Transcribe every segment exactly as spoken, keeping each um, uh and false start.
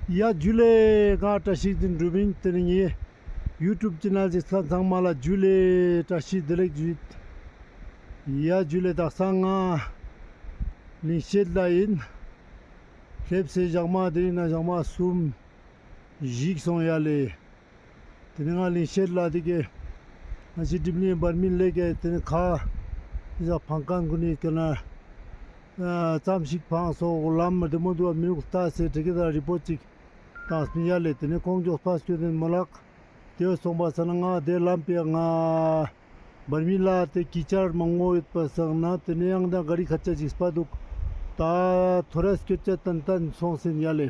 ཡ་ཇུ་ལེ། ང་བཀྲ་ཤིས་དོན་གྲུབ་ཨིན། ཏེ་ནེ་ངའི་ཡུ་ཊུབ་ཆེ་ནལ་གཟིགས་མཁན་ཚང་མ་ལ་ཇུ་ལེ། བཀྲ་ཤིས་བདེ་ལེགས་ཞུ། ཡ་ཇུ་ལེ། དག་ས་ང་ལིང་ཤེད་ལ་ཨིན། ལེབས་སེ་ཞག་མ་དེ་རིང་ན་ཞག་མ་གསུམ་ཞིག་སོང་ཡ་ལེ། ཏེ་ནེ་ང་ལིང་ཤེད་ལ་དེ་གའི་ང་ཞི་སྒྲིབ་ལིང་བར་མི་ལེ་གའི་ཏེ་ནེ་ཁ་ཨི་ཟ་ཕང་ཁན་གུན་ནི་ཀ་ན་ཙམ་ཞིག་ཕང་སོང་། ལམ་མ་བདེ་མོ་དུག་མི་རུག་ལྟ་སེ་དེ་གའི་ད་རི་པོ་ཅིག་ཏང་སྤིན་ཡ་ལེ། ཏེ་ནེ་ཁོང་མགྱོགས་པ་སྐྱོད་དེ་མོ་ལག་ཏེ་སོང་པ་སང་ན་ང་དེ་ལམ་པེ་ང་བར་མི་ལ་ཏེ་ཀི་ཅར་མང་ངོ་ཡོད་པ་སང་ན་ཏེ་ནེ་ཡང་ད་ག་རི་ཁ་ཆ་ཅིག་སྤ་དུག་ད་ཐོ་རེ་སྐྱོད་ཆ་ཏན་ཏན་སོང་སིན་ཡ་ལེ།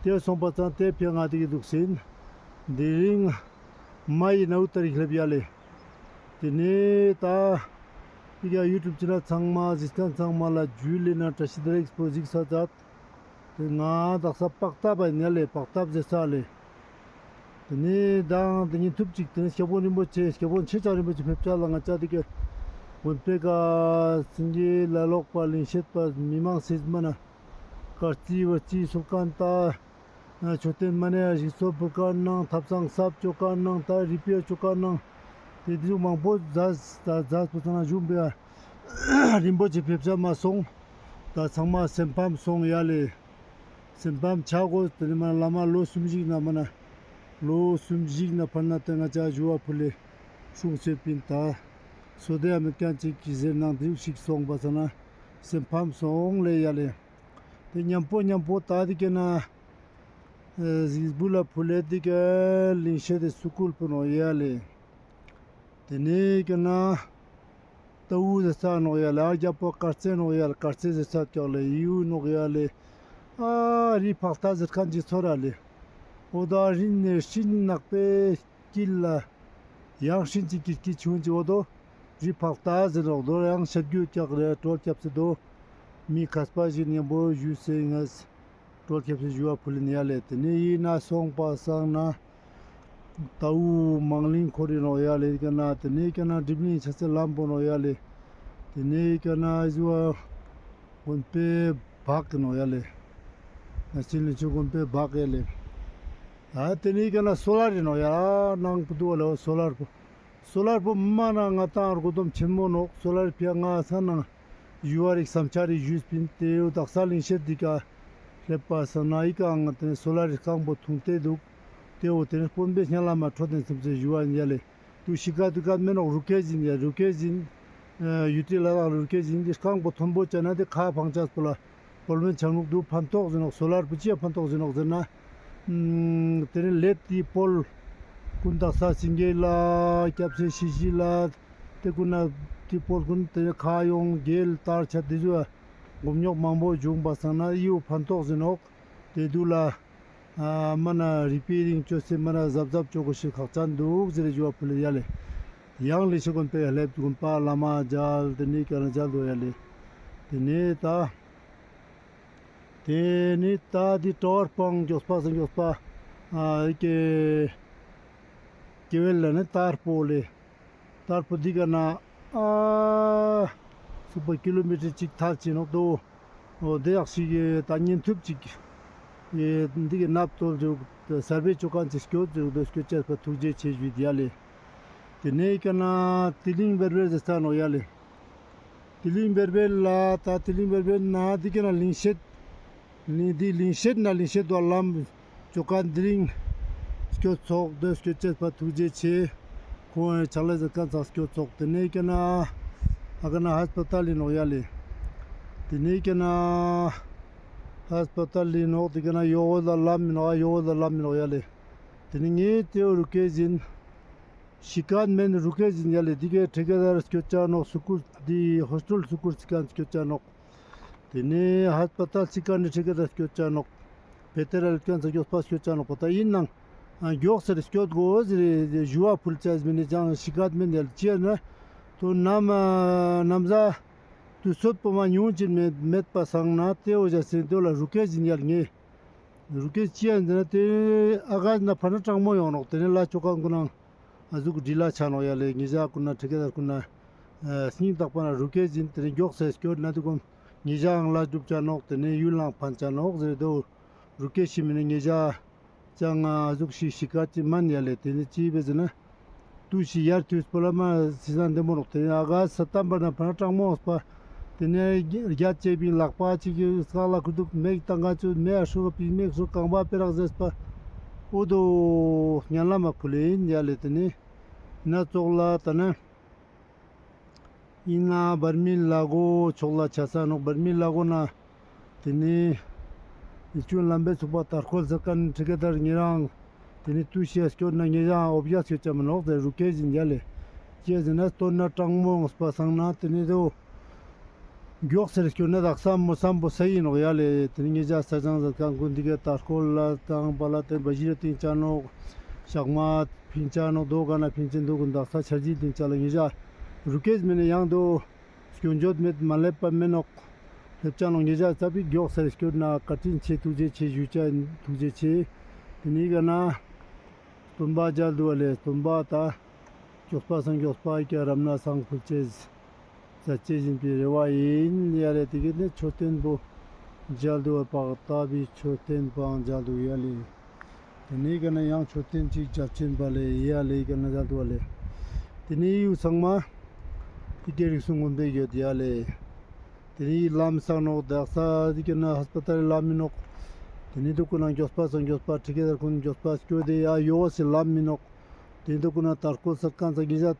ཏེ་སོང་པ་སང་ཏེ་ཕི་ང་དེ་གི་དུག་སིན། དེ་རིང་མ་ཡི་ནའུ་ཏ་རིག་ལེབ་ཡ་ལེ། ཏེ་ནེ་ད་ཨི་ག་ཡུ་ཊུབ་ཆེ་ནལ་ཚང་མ་གཟིགས་མཁན་ཚང་མ་ལ་ཇུ་ལེ་ན་བཀྲ་ཤིས་བདེ་ལེགས་པོ་གཟིགས་ས་ཛད། ཏེ་ང་དག་ས་པག་ཏབ་པ་ཨིན་ཡ་ལེ། པག་ཏབ་ཟེར་ས་ལེ། ཏེ་ནེ་དང་ཏེ་ཉིན་ཐུབ་ཅིག་ཏེ་ནེ་སྐྱབས་མགོན་རིན་པོ་ཆེ་སྐྱབས་མགོན་ཆེ་ཚང་རིན་པོ་ཆེ་ཕེབས་ཆ་ལ་ང་ཅག་དེ་གའི་དགོན་པེ་ག་སེང་གེ་ལ་ལོག་པ་ལིང་ཤེད་པ་མི་མང་སེ་མ་ན་དཀར་རྩི་བ་རྩི་སུལ་ཁན་ད་མཆོད་རྟེན་མ་ནེ་ཞིག་གསོ་ཕུལ་ཁན་ནང་ཐབ་ཚང་གསབ་ཅོ་ཁན་ནང་ད་རི་པེར་ཅོ་ཁན་ནང་ཏེ་དེ་ཟུག་མང་པོ་ཛད་ཛད་པོ་ཚང་ན་ཞུགས་པེ་རིན་པོ་ཆེ་ཕེབས་ཆ་མ་སོང་། ད་ཚང་མ་སེམས་ཕམ་སོང་ཡ་ལེ། སེམས་ཕམ་ཆ་གོས། ཏེ་ནེ་མ་ན་བླ་མ་ལོ་གསུམ་ཞིག་ན་མ་ན་ལོ་གསུམ་ཞིག་ན་ཕར་ན་ཏེ་ང་ཅག་ཞུ་བ་ཕུལ་ལེ་སྲུང་སྐྱོབ་པིན། ད་སོ་དེ་ཡ་མེད་ཁན་ཅིག་གི་ཟེར་ནང་དེ་ཞིག་སོང་པ་སང་ན་སེམས་ཕམ་སོང་ལེ་ཡ་ལེ། ཏེ་ཉམ་པོ་ཉམ་པོ་ད་དེ་གའི་ན་ཨེ་གཟིགས་འབུལ་ལ་ཕུལ་ལེ་དེ་གའི་ལིང་ཤེད་དེ་སུ་ཀུལ་པོ་ནོག་ཡ་ལེ། ཏེ་ནེ་ག་ན་ཏ་འུ་ཟེར་ས་ནོག་ཡ་ལེ། ཨ་རྒྱབ་པོ་དཀར་རྩེ་ནོག་ཡ་ལེ། དཀར་རྩེ་ཟེར་ས་ཀྱག་ལེ་ཡུ་ནོག་ཡ་ལེ། ཨ་རི་ཕག་ཏ་ཟེར་ཁན་ཅིག་ཚོར་ར་ལེ། འོ་ད་རིན་ནེ་སྤྲིན་ནག་པེ་དཀྱིལ་ལ་ཡང་སྤྲིན་ཅིག་དཀྱིལ་དཀྱིལ་ཆུང་ཅིག་འོ་དོ་རི་ཕག་ཏ་ཟེར་ནོག་དོ་ཡང་ཤད་གུ་ཀྱག་ལེ། ཏྲོལ་ཁྱབ་སེ་དོ་མི་ཁས་པ་ཞིག་ཉམ་པོ་ཞུ་སེ་ངས་ཏྲོལ་ཁྱབ་སེ་ཞུ་བ་ཕུལ་ལིན་ཡ་ལེ། ཏེ་ནེ་ཡིན་ན་སོང་པ་སང་ན་ཏ་འུ་མང་ལིང་ཁོར་ཡིན་ནོག་ཡ་ལེ། ཀ་ན་ཏེ་ནེ་ཀ་ན་སྒྲིབ་གླིང་ཆ་ཚེ་ལམ་པོ་ནོག་ཡ་ལེ། ཏེ་ནེ་ཀ་ན་ཨི་ཟུ་བ་དགོན་པེ་བག་ནོག་ཡ་ལེ། ན་ཆེན་ལིན་ཆུ་དགོན་པེ་བག་ཡ་ལེ། ཨ་ཏེ་ནེ་ཀ་ན་སོ་ལར་ཡིན་ནོག་ཡ་ནང་པུ་དུ་བ་ལེ་སོ་ལར་པོ། སོ་ལར་པོ་མ་ན་ང་ཏང་རུ་དོམ་ཆེན་མོ་ནོག་སོ་ལར་ཕི་ཡ་ང་ས་ནང་ཞུ་བ་རིག་སམ་ཆ་རིག་ཞུས་པིན། ཏེ་འོ་དག་ས་ལིང་ཤེད་དི་ཀ་ལེབ་པ་སང་ན་ཨི་ཀ་ང་ཏེ་སོ་ལར་རི་རྐང་པོ་ཐུང་ཏེ་དུག་ཏེ་འོ་ཏེ་ནེ་དཔོན་པོའི་སྙན་ལ་མ་འཕྲོད་དེ་སམ་ཆ་ཞུ་བ་ཡིན་ཡ་ལེ། དུ་ཤི་ཀ་དུ་ཀ་མེ་ནོག་རུ་ཀེ་ཟིན་ཡ་རུ་ཀེ་ཟིན། ཡུ་ཏི་ལ་དང་རུ་ཀེ་ཟིན་དི་རྐང་པོ་ཐོན་པོ་ཅ་ན་དི་ཁ་ཕང་ཆ་སྤོ་ལ། པོལ་མེན་ཆང་ལུག་དུ་ཕན་ཐོགས་ཟེར་ནོག་སོ་ལར་པོ་ཅི་ཡ་ཕན་ཐོགས་ཟེར་ནོག་ཟེར་ན། ཨུམ། ཏེ་ནེ་ལེད་དི་པོལ་ཀུན་དག་ས་སིང་གེ་ལ་སྐྱབས་སེ་ཤི་ཤི་ལ་ཏེ་ཀུན་ན་དི་པོལ་ཀུན་ཏེ་ནེ་ཁ་ཡོང་གེལ་ཏར་ཆ་ཏེ་ཟུ་སྒོམ་ཉོག་མང་པོ་བྱུང་པ་སང་ན་ཡུ་ཕན་ཐོགས་ཟེར་ནོག་ཏེ་དུ་ལ་ཨ་མ་ན་རི་པེ་རིང་ཅོ་སེ་མ་ན་གཟབ་གཟབ་ཅོ་གོ་ཤེས་ཁག་ཅན་དུག་ཟེར་ཞུ་བ་ཕུལ་ཡ་ལེ། ཡང་ལེ་ཤ་དགོན་པེ་ལེབ་དགོན་པ་བླ་མ་མཇལ་ཏེ་ནེ་ཀ་ན་མཇལ་དོ་ཡ་ལེ། ཏེ་ནེ་ད་ཏེ་ནེ་ད་འི་ཊ་ཝར་པང་གྱོགས་པ་སང་གྱོགས་པ་ཨ་ཀེ་ཀེ་ཝེལ་ལ་ནི་ཏར་པོ་ལེ། ཏར་པོ་འི་ཀ་ན་ཨ་སུ་པ་ཀི་ལོ་མི་ཊར་ཅིག་ཐལ་ཅི་ནོག་དོ། འོ་དེ་ཡག་ཞིག་ད་ཉིན་ཐུབ་ཅིག་འི་ཀ་ན་ཏོ་ཟུག་སར་བེ་ཅོ་ཁན་ཅིག་སྐྱོད་ཟུག་དོ་སྐྱོད་ཅེས་པ་ཐུགས་རྗེ་ཆེ་ཞུས་ཡ་ལེ། ཏེ་ནེ་ཀ་ན་ཏི་ལིང་བེར་བེར་ཟེར་ས་ནོག་ཡ་ལེ། ཏི་ལིང་བེར་བེར་ལ་ད་ཏི་ལིང་བེར་བེར་ན་འི་ཀ་ན་ལིང་ཤེད། ལིང་འི་ལིང་ཤེད་ན་ལིང་ཤེད་དོ་ལམ་ཅོ་ཁན་འི་རིང་སྐྱོད་ཚོགས་དོ་སྐྱོད་ཅེས་པ་ཐུགས་རྗེ་ཆེ། ཁོང་ཡང་ཕྱག་ལས་ཟེར་ཁན་ཚང་སྐྱོད་ཚོགས་ཏེ་ནེ་ཀ་ན་ཨ་ཀ་ན་ཧས་པ་ཏལ་ཡིན་ནོག་ཡ་ལེ། ཏེ་ནེ་ཀ་ན་ཧས་པ་ཏལ་ཡིན་ནོག་ཏེ་ཀ་ན་ཡོ་བོ་ལ་ལམ་ཡིན་ནོག་ཡོ་བོ་ལ་ལམ་ཡིན་ནོག་ཡ་ལེ། ཏེ་ནེ་ངའི་ཏེ་བོ་རུ་ཀེ་ཟིན། ཤི་ཀན་མེན་རུ་ཀེ་ཟིན་ཡ་ལེ། འི་ཀའི་ཁྲི་ཀ་དར་སྐྱོད་ཅ་ནོག་སུ་ཀུར་འི་ཧོས་ཊལ་སུ་ཀུར་སི་ཀན་སྐྱོད་ཅ་ནོག་ཏེ་ནེ་ཧས་པ་ཏལ་སི་ཀན་ནི་ཁྲི་ཀ་དར་སྐྱོད་ཅ་ནོག་བེ་ཏེ་ར་ལ་ཀན་ས་གྱོགས་པ་སྐྱོད་ཅ་ནོག་པོ་ད་ཡིན་ནང་གྱོགས་སེ་སྐྱོད་གོས་ཟེར་ཞུ་བ་ཕུལ་ཅེས་མེན་ནི་ཅང་ཤི་ཀན་མེན་ཡ་ལེ། ཅི་ཡ་ན་ཏོ་ནམ་ནམ་ཟ་དུས་ཚོད་པོ་མ་ཉུང་ཅིག་མེད་མེད་པ་སང་ན་ཏེ་བོ་ཞག་སེ་ཏེ་བོ་ལ་རུ་ཀེ་ཟིན་ཡ་ལེ་ངེ། རུ་ཀེ་ཅི་ཡ་ཟེར་ན་ཏེ་ཨ་ག་ན་ཕ་ན་གྲང་མོ་ཡོང་ནོག་ཏེ་ནེ་ལ་ཅོ་ཁན་གུན་ནང་ཨ་ཟུག་འདྲི་ལ་ཆ་ནོག་ཡ་ལེ། ཉེ་ཞ་གུན་ན་ཁྲི་ཀ་དར་གུན་ན་ཨ་སྙིང་ཐག་པ་ན་རུ་ཀེ་ཟིན་ཏེ་ནེ་གྱོགས་སེ་སྐྱོད་ན་ཏེ་གོམ་ཉེ་ཞའང་ལ་གྲུབ་ཅ་ནོག་ཏེ་ནེ་ཡུལ་ལའང་ཕན་ཅ་ནོག་ཟེར་དོ། རུ་སྐད་ཤིག་མེད་ན་ཉེ་ཞ་ཅང་ང་ཟུག་ཤིག་ཤིག་ག་ཅི་མན་ཡ་ལེ། ཏེ་ནེ་ཅི་བེ་ཟེར་ན་ཏུས་ཤིག་ཡར་ཏུས་པོ་ལ་མ་སི་སན་དེ་མོ་རོག་ཏེ་ནེ་ཨ་ག་ས་ཏམ་པ་ན་ཕ་ན་གྲང་མོ་ཨོས་པ། ཏེ་ནེ་རྒྱ་ཅེ་བི་ལག་པ་ཅིག་གི་སྐག་ལ་ཁུར་དུག་མེག་ཏང་ག་ཅུ་མེ་ཨ་ཤུ་ག་པི་མེག་ཤུ་གང་པ་པེ་རག་ཟེར་པ། འོ་དོ་ཉན་ལ་མ་ཕུལ་ཨིན་ཡ་ལེ། ཏེ་ནེ་ན་ཙོག་ལ་ཏ་ན། ཨིན་ན་བར་མི་ལ་གོ་ཕྱོགས་ལ་ཆ་ས་ནོག་བར་མི་ལ་གོ་ན། ཏེ་ནེ་ཡི་ཅུན་ལམ་པའི་ཚུགས་པ་དར་ཁོལ་ཟེར་ཁན་ཁྲི་ཀ་དར་ཉེ་རང་། ཏེ་ནེ་ཏུས་ཤིག་སྐྱོད་ན་ཉེ་རང་འོབ་ཡ་སྐྱོད་ཅ་མ་ནོག་ཟེར་རུ་སྐད་ཟིན་ཡ་ལེ། སྐད་ཟིན་ན་སྟོད་ན་གྲང་མོ་ངོས་པ་སང་ན་ཏེ་ནེ་དོ། མགྱོགས་སེར་སྐྱོད་ན་དག་ས་མོ་སམ་པོ་ས་ཡིན་ནོག་ཡ་ལེ། ཏེ་ནེ་ཉེ་ཞ་ས་ཅང་ཟེར་ཁན་ཀུན་འདི་ག་དར་ཁོལ་ལ་ཏང་པ་ལ་ཏེ་བ་ཞི་ར་ཏིང་ཅ་ནོག་ཞག་མ་ཕིང་ཅ་ནོག་དོ་ག་ན་ཕིང་ཅན་དོ་གུན་དག་ས་ཆར་ཇི་ཏིང་ཅ་ལ་ཉེ་ཞ་རུ་སྐད་མེད་ན་ཡང་དོ་སྐྱོན་བརྗོད་མེད་མ་ལེབ་པ་མེད་ནོག་ལེབ་ཅ་ནོག་ཉེ་ཞ་ཙ་པིག་མགྱོགས་སེར་སྐྱོད་ན་བཀའ་དྲིན་ཆེ་ཐུགས་རྗེ་ཆེ་ཞུ་ཅ་ཐུགས་རྗེ་ཆེ། ཏེ་ནེ་ག་ན་སྟོན་པ་མཇལ་དུག་པ་ལེ། སྟོན་པ་ཏ་མགྱོགས་པ་སང་མགྱོགས་པ་ཀྱ་རམ་ན་སང་ཕུལ་ཅེས། ཟ་ཅེས་ཡིན་པའི་རེ་བ་ཡིན་ཡ་ལེ། ཏེ་གི་ནེ་མཆོད་རྟེན་པོ་མཇལ་དུག་པ་ཏ་བི་མཆོད་རྟེན་པོའང་མཇལ་དུག་ཡ་ལེ། ཏེ་ནེ་ག་ན་ཡང་མཆོད་རྟེན་ཅིག་རྒྱབ་ཆེན་པ་ལེ་ཡ་ལེ་ག་ན་མཇལ་དུག་པ་ལེ། ཏེ་ནེ་ཡུ་ཚང་མ་ཏེ་གི་རིགས་སུ་ངོམ་པེ་ཡོད་ཡ་ལེ། ཏེ་ནེ་ལམ་སང་ནོག་དག་ས་ཏེ་གི་ན་ཧས་པ་ཏལ་ལམ་མི་ནོག་ཏེ་ནེ་དུ་ཀུན་ན་མགྱོགས་པ་སང་མགྱོགས་པ་ཁྲི་ཀ་དར་ཀུན་མགྱོགས་པ་སྐྱོད་དེ་ཡ་ཡོ་སི་ལམ་མི་ནོག་ཏེ་ནེ་དུ་ཀུན་ན་དར་ཁོལ་ས་ཀན་ས་གི་ཞ་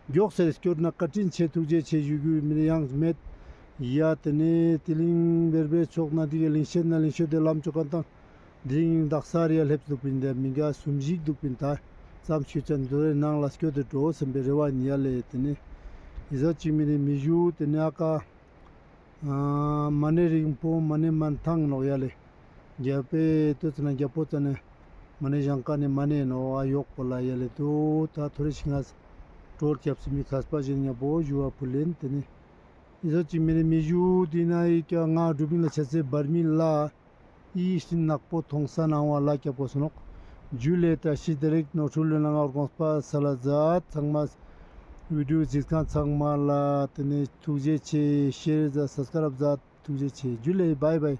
མགྱོགས་སེར་སྐྱོད་ན་བཀའ་དྲིན་ཆེ་ཐུགས་རྗེ་ཆེ་ཞུ་རྒྱུ་མི་ཡང་མེད། ཡ་ཏེ་ནེ་ཏེ་ལིང་བེར་བེར་ཕྱོགས་ན་ཏེ་གི་ལིང་ཤེད་ན་ལིང་ཤེད་དེ་ལམ་ཅོ་ཁན་དང་། དེ་རིང་དག་ས་རེ་ཡ་ལེབས་དུག་པིན་དེ་མི་ག་སུམ་ཞིག་དུག་པིན་ཏ་ཙམ་ཤོད་ཅན་དོ་རེ་ནང་ལ་སྐྱོད་དེ་འགྲོ་སེམས་པའི་རེ་བ་ཡིན་ཡ་ལེ། ཏེ་ནེ་ཨི་ཟ་ཅིག་མི་ནི་མི་ཞུ་ཏེ་ནེ་ཨ་ཀ་མ་ནེ་རིང་པོ་མ་ནེ་མན་ཐང་ནོག་ཡ་ལེ། རྒྱ་པེ་ཏོ་ཙ་ན་རྒྱ་པོ་ཙ་ནེ་མ་ནེ་ཞང་ཀ་ནེ་མ་ནེ་ནོག་ཨ་ཡོག་པོ་ལ་ཡ་ལེ། དོ་ཏ་ཐོ་རེ་ཤིང་ང་ཀྲོལ་ཁྱབ་སི་མི་ཁས་པ་ཞིག་ཉ་པོ་ཞུ་བ་ཕུལ་ལེན། ཏེ་ནེ་ཨི་ཟ་ཅིག་མི་ནི་མི་ཞུ་ཏེ་ན་ཨི་ཀ་ང་གྲུབ་པིན་ལ་ཆ་སེ་བར་མི་ལ་ཨི་ཤིན་ནག་པོ་ཐོང་ས་ནང་བ་ལ་ཀྱ་པོ་སོ་ནོག་ཇུ་ལེ། ཏ་ཤི་དེ་རིག་ནོ་ཁྲུལ་ལོ་ན་ང་དགོངས་པ་སལ་ཛད། ཚང་མ་བི་ཌིའོ་གཟིགས་ཁན་ཚང་མ་ལ་ཏེ་ནེ་ཐུགས་རྗེ་ཆེ། ཤེར་ཛད་སབ་སི་ཀ་རབ་ཛད། ཐུགས་རྗེ་ཆེ། ཇུ་ལེ། བའི་བའི།